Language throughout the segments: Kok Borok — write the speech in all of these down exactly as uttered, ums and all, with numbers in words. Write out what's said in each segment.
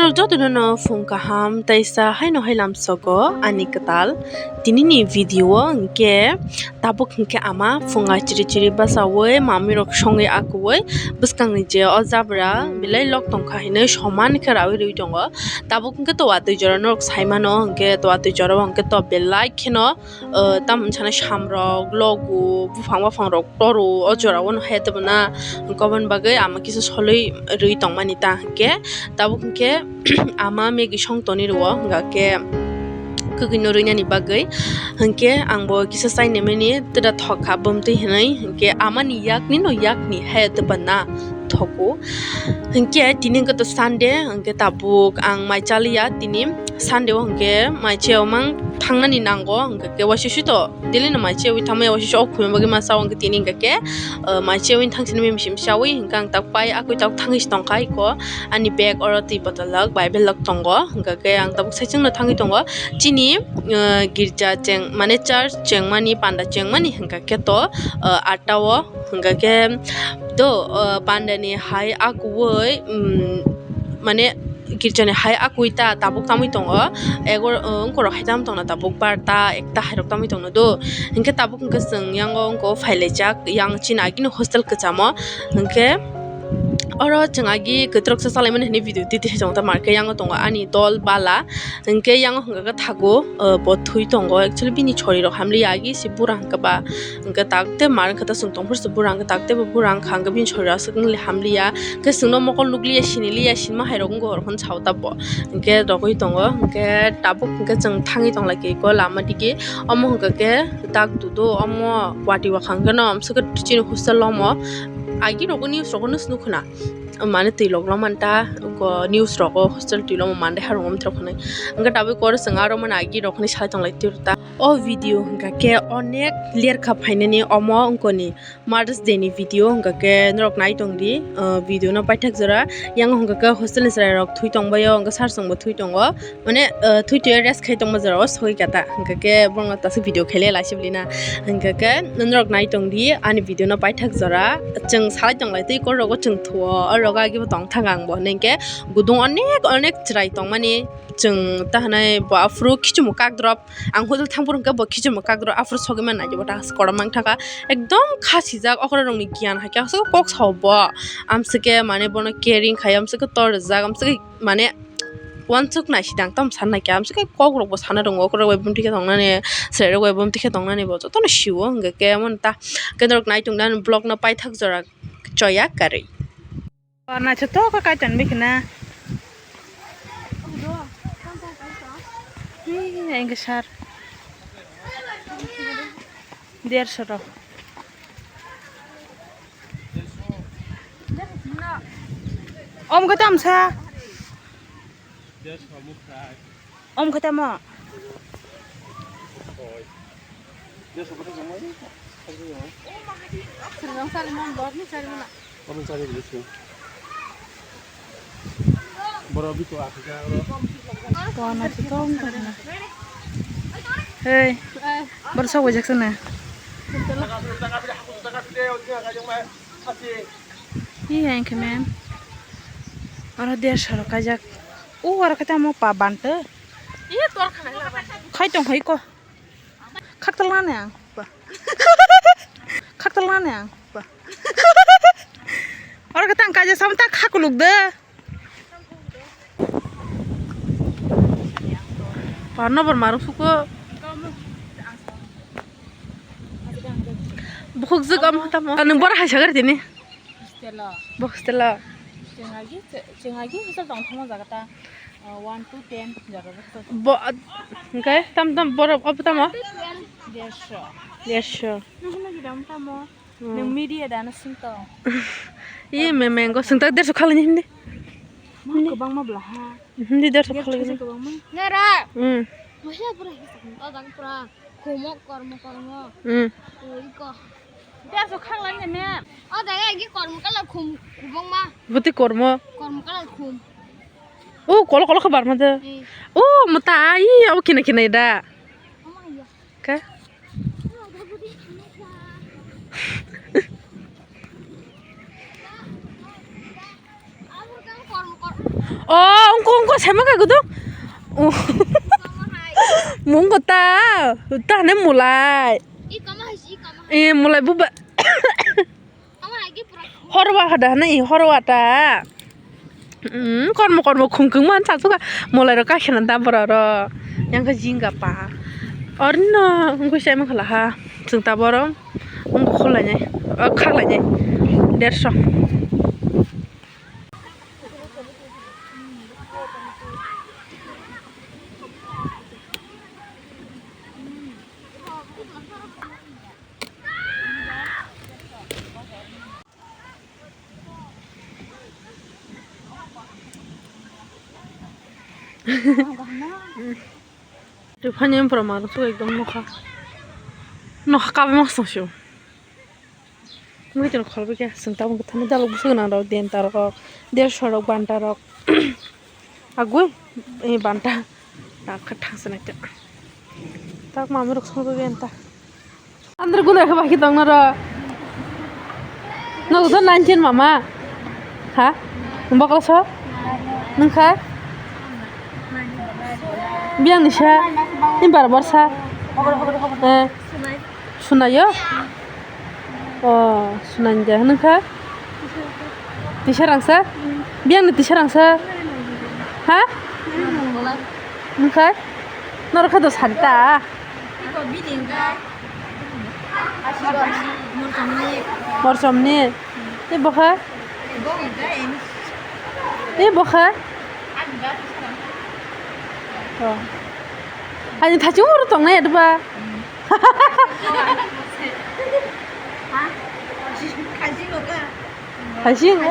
Norok jotono no phung kaham tei sa haino hai lamsogo ani kwtal. Tinini video o hwnkhe tabuk hwnkhe ama phunga chiri chiri bachaui mamirok songwi akuui bwskangni je o jabra belai lok tongkha hinui soman khe raui rwi tongo. Tabuk hwnkhe to watui jora norok saimano hwnkhe to watui jora o hwnkhe to belai kheno, uh, tamo wngkha samrok, logu, buphang baphangrok toro o jora o no hai tongmani. Hwnkhe oboni bagwi ama kisa soloi rwi tongmani ta hwnkhe tabuk hwnkhe ama Maggie song toni rwo hwnkhe kwkwi no rwinani bagwi hwnkhe ang bo kisa chainai mani tei da thok kha bumtwi hinui hwnkhe ama ni yak ni no yak ni hai tongmani thogo. Hwnkhe tini hwnkhe to Sunday, hwnkhe tabuk ang mai chaliya tini Sunday o, hwnkhe mai chayomang thangnani nango, hwnkhe waisa sui to daily no mai chayaui thangmani, waisa sui o khumui bagwi ma chao, hwnkhe tini hwnkhe, uh, mai chayaui thangsini mimi simi chaui, hwnkhe ang tak pai akui tak thangwi se tongkha iko ani bag oro twi bottle rok Bible rok tongo, hwnkhe ang tabuk saichung no thangwi tongo chini, uh, girja cheng mane church chengmani panda chengmani hwnkhe to, uh, atta o. Hwnkha khe to, o, pandani hai akuui, um, mane girjani hai akuui ta tabuk tamui tongo. Egor, o, wngkorok hai tamo tongna tabuk barta ekta hairok tamui tongna do. Hwnkhe tabuk hwnkhe chwng yango wngko phailaijak, yang chini agini hostel kwchamo. Hwnkhe oro chwng agi kwtwroksa chalaimani hinui video titi hai chwng ta markhe yango tongo ani dol bala. Hwnkhe yango hwnkha khe thago, o, bo thwi tongo. Actually bini chori rok hamliya agi se bura hwnkha ba. Hwnkhe tak tei mar wngkha ta chwng tongphuru se bura hwnkhe tak tei bo bura wngkha hwnkhe bini chori aswk wngli hamliya. Hwnkhe chwngno mokol nukliya siniliya sinma hai rok wngkha oro phano sao ta bo. Hwnkhe rogwi tongo hwnkhe tabuk hwnkhe chwng thangwi tonglaikha eko lama digi. Omo hwnkha khe dak dudo omo wati wakha hwnkhe no amswkhe chini hostel omo agi rogo news rogo nw swnukho na. Mane twi lok lok manta news rogo hostel twi lok mande harung om throk hwnwi. Hwnkhe tabuk oro chwng aro mani agi rok hwnwi sai tonglai twi rw ta. O video hwnkha khe onek lerkha phainani omo wngkoni Mother's Day ni video hwnkha khe norok nai tongdi, o video no paithak jora. Yang hwnkha khe hostel ni chwrai rok thwi tongbaio, hwnkha sir chwngbo thwi tongo, mane, o, thwi thwi rest khai tongma jora o sogwi kata hwnkha khe borok no tasuk video khaile laisibli na hwnkha khe norok nai tongdi ani video no paithak jora. Chwng salai tonglai twi kor rogo chwng thuo o rogo agi bo tongthang ang bo hwnkhe gudung onek onek chwrai tongmani chwng ta hwnai bo aphuru khichimo kak drop. Ang hotel thangphuru hwnkhe bo khichirma kakrok aphuru sogwi mannai, bo ta korom mang thangkha, ekdom kha sijak. Okra rokni giyan hai khe aswk kok sao bo, amswkhe mane bono caring khai, amswkhe tor rijak, amswkhe mane uansuk nai sidang tamo sannaikhe, amswkhe kokrokbo sana rwngo, okra rok bai bumtwi khe tongnani, chwrai rok bai bumtwi khe tongnani, bo jotono sio hwnkhe khe emon ta khe norok nai tongdi ani vlog no paithak jora choya kwrwi. O naithotok khe kaitor ni bwkhwna. Hii, engke sar. Derso rok. Om khe tamsa. Om khe tamo? Hei, borok sok bai jak sana. Iya, yang kemen. Oro derso rok kaijak. O oro khe tamo pa bantw. Iya, tor khanai lama. Khai tong hai ko. Khaktal nani ang. Ba. Khaktal nani ang. Ba. Oro khe tang kaijak sama ta khakuluk de. Parno bor marung suko. Bukhuk jwk am tamo. Nung bor hai sagari tini. Hostel o. Bo hostel o. Chengagi, che-, chengagi hostel tong thamo jaga ta. Ah, one to ten jaga bo hostel. Bo, ah, hingke tam tam borok obo tamo? Derso. Derso. Nung hino gidam tamo. Hmm. Nung media dana sing tong. Iye me mengo sing tak derso khalani hindi. Ma kwbangma blaha. Hindi derso khalani. Kwbangma. Nera. Hmm. Masa pura hisap to dang pura. Khumok kormo kormo. Hmm. Oi ko. Derso khaklai ne me. O daga agi kormo kala khum khubong ma. Buti kormo. Kormo kala khum. O kolo kolo khabar ma de. Hmm. O mata ai o kina kina da. Ama ya. Ka? Oh, ungko, ungko, sema ka gudu. Oh. Mungko ta, ta ne mulai. Eh, mulai buba. Horwa hada na i horwa ta. Mm, kormo kormo khumkung man sa suka. Mulai ro kaisa na da bora ro. Yang ka jinga pa. Orno, ungko sema khala ha. Chwng ta boro. Ungko khulai nai. Oh, khaklai nai. Derso. Tei phani proman rok ekdom nokha nokha kabui masa sio. Mui tong kholbikhe chwng tabuk thani daluk bwswk gwnang rok denta rok derso rok banta rok agui banta tak thangsa naikhe tak mami rok songjakgwi anta. Andro guna khe baki tong noro. Nogo to nineteen mama. Ha? Bokol so? Nungkha? Biyang ni sa? Ni bar bar sa? Eh. Sunayo? Oh, sunai de. Nungkha? Tisa rangsa? Biyang ni tisa rangsa? Ha? Nungkha? Noro khe do santa. Morsom ni. Tei bokha? Tei bokha? Oh. Ani thachung oro tongnai adba. Thachung.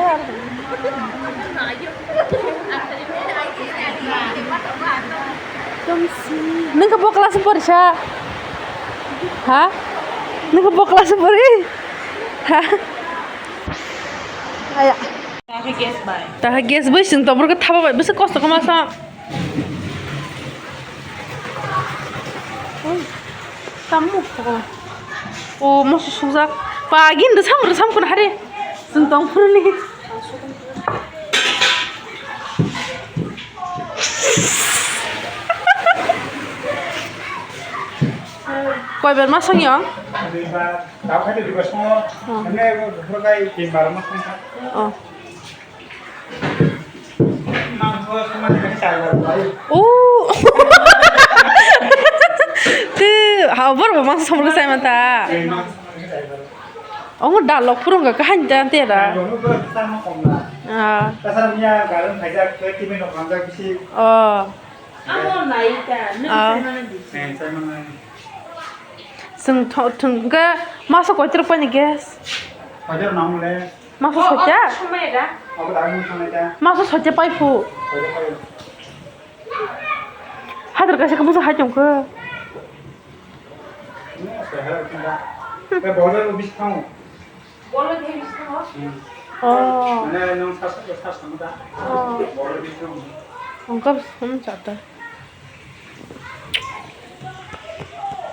Nung khe bo class porisa? Ha? Nung khe bo class pori? Ha? Aya. Taha gas bai. Taha gas bai sing tobor khe thaba bai bwswk kosto khe masa. Oi, tamo kho. O moso sujak. Pa gin de samro samkun hare. Sing tong phuruni. Koi ber ma song yong? Duibar, tao khai de duibar songo. Oh. Hemne bufur kai tinbar ma song kha. Oh. Mangso song ma ni kai char bar bai. Oh. Te, ha, bor bo mangso song ma sai ma ta. Tei mangso song ma ni kai char bar. Ongo dalok phurung kha kaham ta tera. Dalok no pura bwsa ma kom na. Ah. Tasara miya garan khaijak, tei timi no khangjak bisi. Oh. Amo nai ta, nung Ah. Sai mana di. Eh, sai mana. Sung tho-, thung khe masa koitrok pani gas. Koitrok nang le. Masa Oh, soita? Oh, samai da. Abo da nung samai da. Masa soita pai phu. Koitrok pai. Hadar kaisa kamu sa hai tong khe. Ni sa hai tong da. Ka border office thang. Border office thang. Hmm. Oh. Mane nung sa sa sa sa da. Oh. Border office thang. Ongkap sum chata.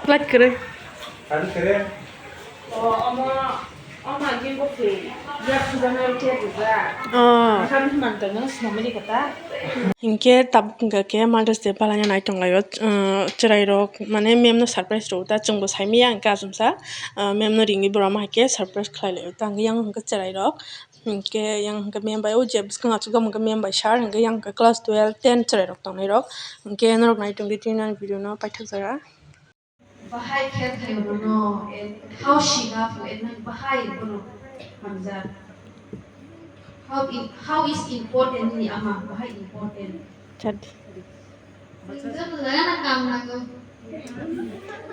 Light kere. Light kere. Oh, ama, ama jin bo khe. Ya, sudah na khe juga. Oh. Makan mantan nang semua ni kata. Hinkhe tabuk wngkha khe Mother's Day palaina nai tonglaio, uh, chwrairok, mane, mem no surprise rw ta, chwngbo saimanya hinkhe achomsa, uh, mem no ringwi borok ma hai khe surprise khlai laio ta, hinkhe yang hinkhe chwrairok, hinkhe yang hinkhe mem bai o je bwskang achukjak hinkhe mem bai sir, hinkhe yang hinkhe class twelve, ten chwrairok tongnairok, hinkhe norok nai tongdi tini ani video no paithak jora. Bahai khe khaio nono, and how she love you, and nang bahai bono hamjak. How i-, how is important nini ama, bahai important. Chat. English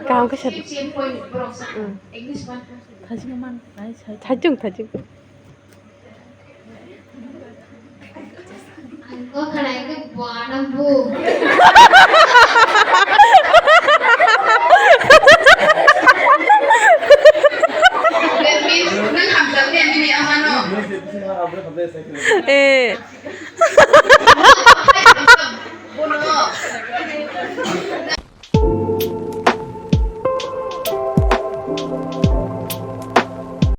Kaham khe sa. Same, same point borok sa. Mm. English man. Thajima man, nai sai. Thajung, thajung. Ang ko khanai khe buana bu. That means, nang hamjakya nini ama no. Eh.